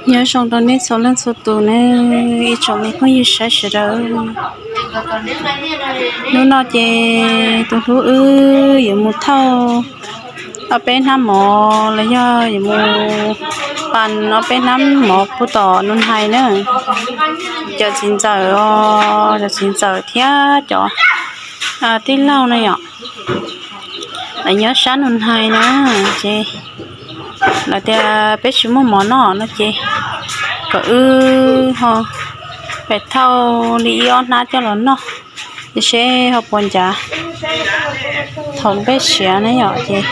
Nyob zoo rau nej txhua leej txhua tus ne, ib tsoom me phooj ywg saib sawv daws. Hnub no ces tus hlub wb yuav mus thauj ob peb hnab mov los yog yuav mus pas ob peb hnab mov pub tom Nus Hais na. Cov txiv ntxawm os, cov txiv ntxawm thiab cov tij laug na yom, lawv nyob sab Nus Hais na, ces lawv tias peb tsis muaj mov noj no ces kom wb ho pem thauj li ib ob hnab coj los noj, seb ho puas ncav thaum npej siav na yom. Ces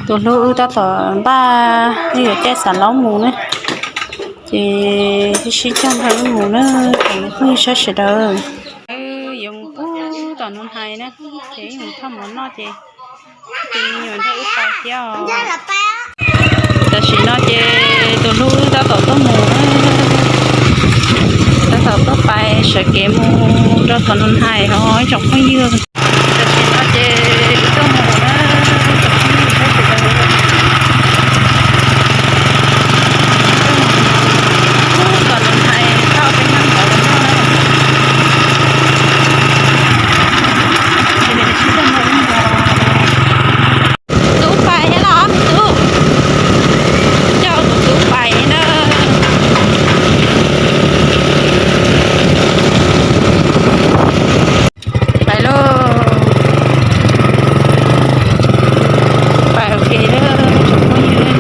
tus hlub wb tab tom npaj wb yuav caij xav laub mus na, ces sib sib cog nrog wb mus na, tsoom me phooj ywg saib sawv daws. Wb yuav mus pub tom Nus Hais na, ces wb mus thauj mov noj ces tus me nyuam nrog wb pais thiab os. Tam sim no ces tus hlub wb tab tom tuaj mus, tab tom tuaj pais sawv kev mus rau tom Nus Hais os ib tsoom phooj ywg. Tam sim no ces wb tuaj mus na, ib tsoom phooj ywg saib sawv daws. Tom Nus Hais thauj peb hnab mov los noj na. Tub pais thiab los me tub, coj tus tub pais na. Pais lauj, pais ua ke lawm tsoom phooj ywg.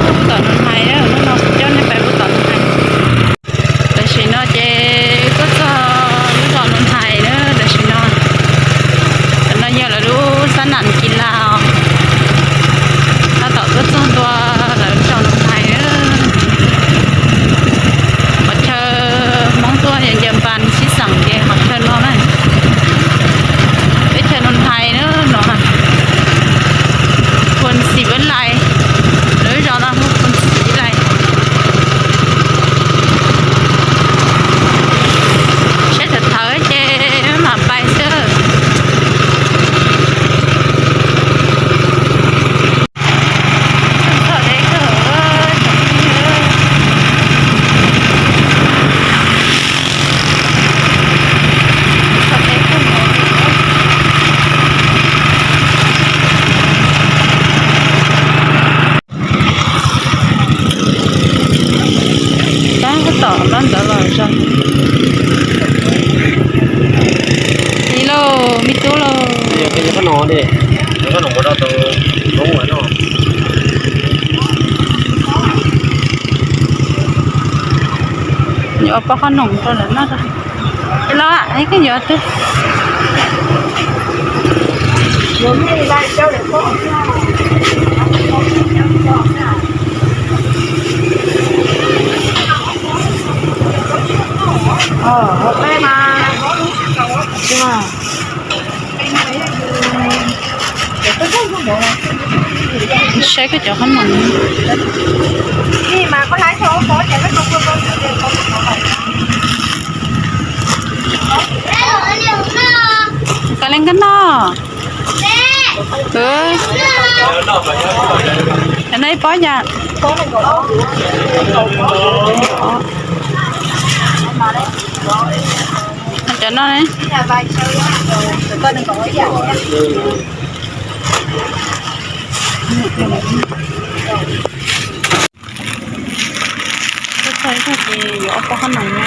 Pub tom Nus Hais na, hnub no kuv coj nej pais pub tom Nus Hais. Tam sim no ces tuaj txog lub zos Nus Hais na, tam sim no, tam no yog lawv lub xab nam kis las os. Tab tom tuaj txog ntua lawv lub zos Nus Hais na. Qhov chaw Hmoob tuaj ncaws npas sib xeem ces qhov chaw no na. Teb chaws Nus Hais na no, Phoos Xim Vab Lais, lawv zos no hu Phoos Xim Vab Lais. Saib thaum thawv ces mam pais xwb. Tab tom npab ntawd los zoo. Ib lauj, me tub lauj. Yuav pab qhob noom rau lawv noj. Los, koj yuav twg? Saib koj cov qhob noom. Koj leej koj noj. Cov no ib pob yam. Cov no ne. Txog ib tag ces yuav ob pob qhob noom no.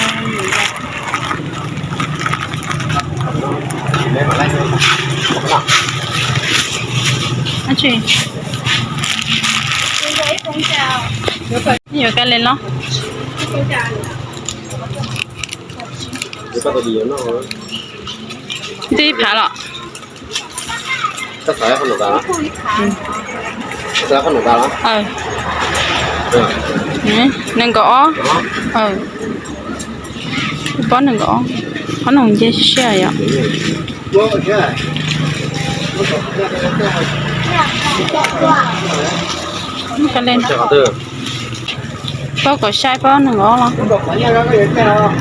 Ab tsi, yuav kawg li los? Ntij phav los? Nees nkaum ob. Pob nees nkaum ob, qhob noom nce siab yom. Pob kom sai pob nees nkaum ob los?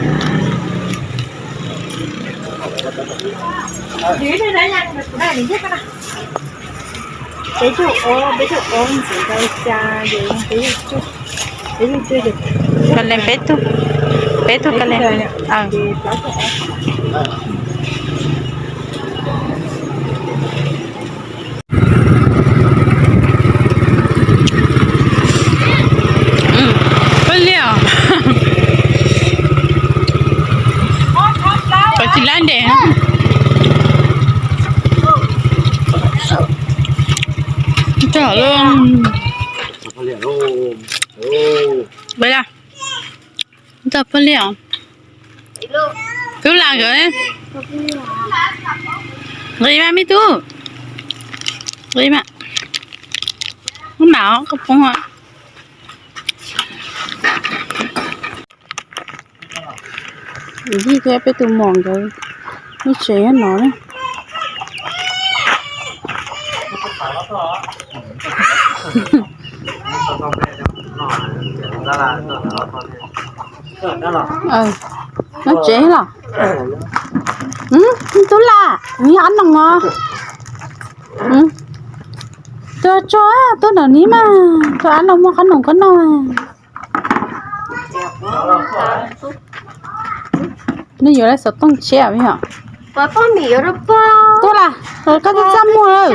Peb caug ob, peb caug ob ntxiv rau xya, peb caug cuaj, peb caug cuaj, ka lees peb tug, peb tug ka lees. Peb liaj, koj tsis lab ntes. Txog peb liaj os. Tub lam nkawd, nqis mas me tub, nqis mas, ub mam koj poob. Yij thiab peb tus muam nkawd lub tsev nyob no na. Nyob tsev los? Tub lam, nws qab noom os. Tuaj tso, tuaj nram ni mas, tuaj qab noom muaj qab noom koj noj. Nej yuav lawv xov tooj tshiab yom? Tuaj las, koj twb txaj muag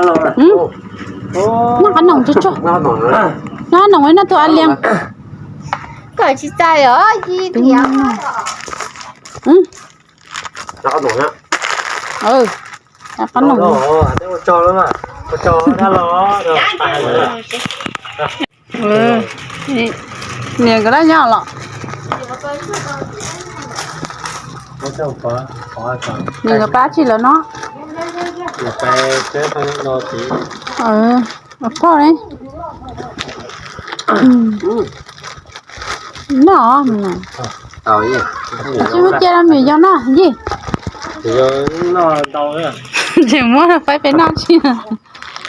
lawm. Noj qab noom tso tso. Noj qab noom no tuaj a lias. Koj tsis txais os. Niam nkawd laj nyob los? Niam nkawd pab tsis lawm no? Poj ne. Noj, tsis muaj cia rau me yog noj yij. Tseem muab faib peb noj tsis.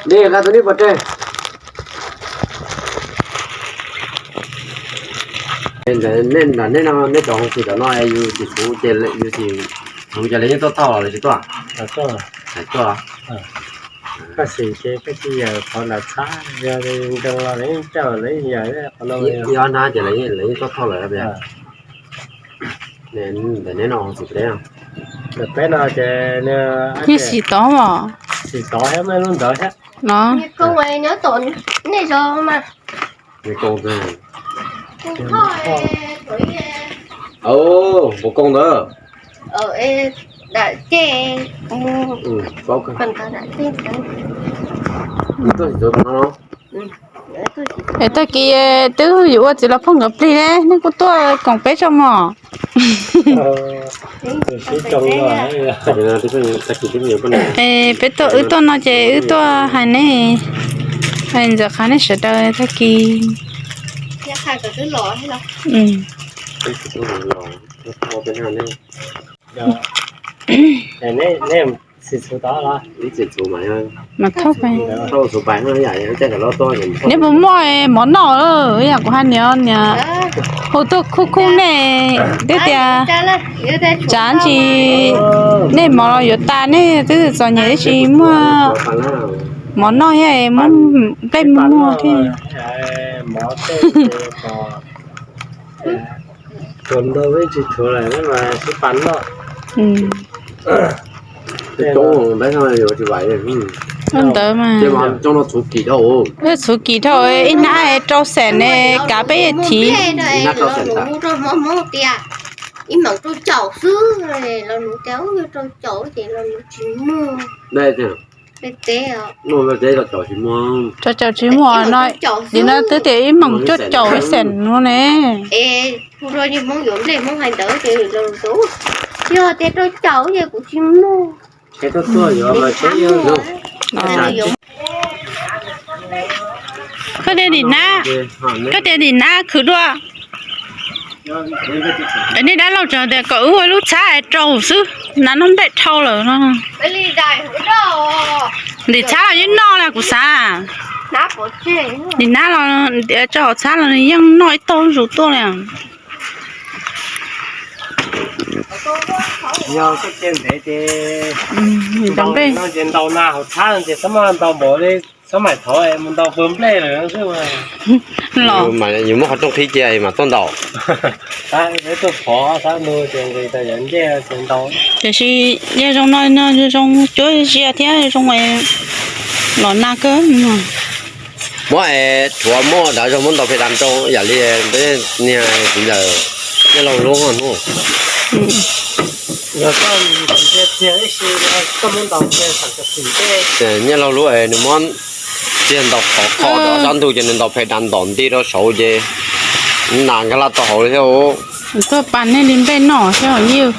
Nej no nej cov hauv tsis tom no yus tsis kuv ces yus tsis kuv ces lawv yeej tuaj thauj los tsis tuaj? Tuaj. Koj xim ces koj tsis yawm qhov nram txhab, yog nroo los lawv yeej coj lawv yeej yawm qhov no. Yog na ces lawv yeej tuaj thauj lawm tias. Ntawm neb no xim peb. Ntawm peb no ces yeej xim tod os. Xim tod thiab muaj lub ntawd thiab. Nyob tom nej zos mas. Npuas koo ntawd. Es tag kis twb yuav ua txiv los phooj nkawd plig ne, nej kuj tuaj koom peb tso mog. Es peb tuaj, wb tuaj no ces wb tuaj hais neb, hais ntxawm qhov nej sawv daws tag kis. Mas thauj pais. Neb puas muaj mov noj? Yam kuv hais niam, niam hu tuaj khuj khuj nej twb tias tsav ntsis nej mov los yuav tas, nej twb txom nyem tsis muaj mov noj thiab, muab nplej muag thiab. Ntawd mas txhuv kim dhau, ib hnab rau xees ne, kav peb thiv. Rau caum tsis muaj no, nim no twb tias ib moos cuaj caum ib xees no ne. Koj tias nim nab, koj tias nim nab khwv dua. Nej dab laug tseem tias kom wb ua lub txhab rau xwb, nab noj nplej dhau lawm no. Ntim txhab los yeej noj na kuv xav. Nim nab los tso hauv txhab los nws yeej noj ib tog zuj zus tuaj li. Yog koj cia ntev ces ntaus nplej no ces ntaus na hauv txhab ces xab maj ntaus npaum li xab maim thov mus ntaus pawg nplej lawm xwb. Los mas yus muab qhov rooj qhib cia mas tuaj ntaus. Tuaj phov xab nus ces nqis tau yav ncej ces ntaus. Tiam sis yog zoo no no zoo cuab sia thiab zoo los nag kawg. Muab es rhuav muab dav zog muab ntaus phem dav nroo yam li peb niag txiv ntawd Nyiaj Lauj lub hnub. Nyiaj Lauj lub es nws muab txiag ntaus khov kho rau sab ntug ces nws ntaus phem dav ntom nti rau saud ces nas nkag laj tau hauv li thiab. Tuaj pas nej li nplej noj thiab yij.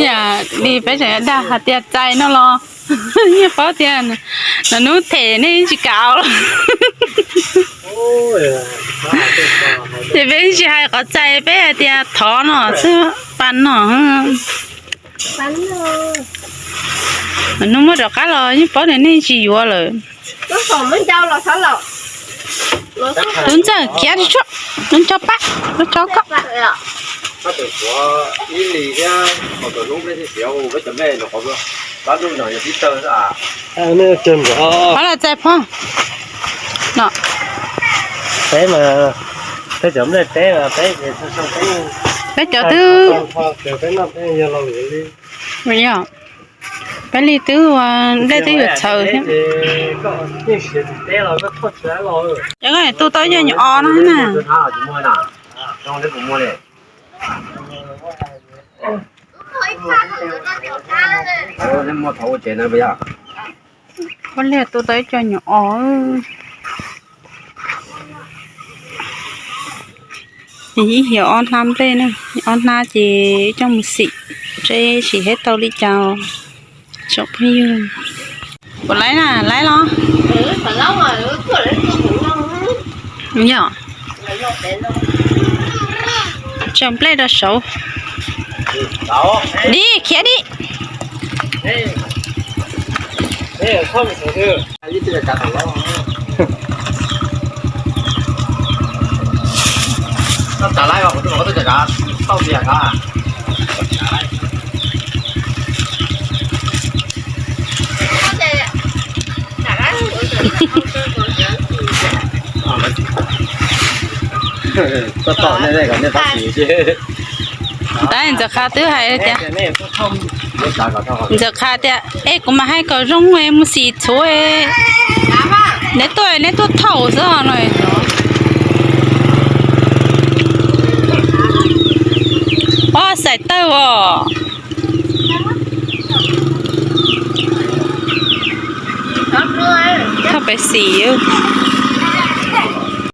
Yam li peb tseem dag hais tias txais no los yeej paub tias hnub them nej tsis kam los. Ces peb tsis hais qhov txais, peb hais tias thov no xwb, pas no. Hnub muab rov qab los yeej paub tias nej tsis yuav lawm. Tub Ntxawg khiav tsis tshua, lub tso koj. Qhov los txais phoj no. Peb mas, peb cov nplej peb mas, peb cov twb, peb li twb ua nplej twb yuav txhaws thiab. Ces koj tu tau ib co nyuam os no na. Ua liag tu tau ib co nyuam os. Ces ib hiav ob hnab nplej na, ob hnab ces coj mus xim, seb sim hab tau li cas. Tsoom phooj ywg, puas laib na, laib los? Yog, tso nplej rau saud. Dim, khiav dim. Tab ntxawm qha twb hais tias, ntxawm qha tias, es kuv mam hais kom zoo mus xim txhuv, neb tuaj neb tuaj thaum xwb no. Ob xaim tawg os. Thauj pem xim.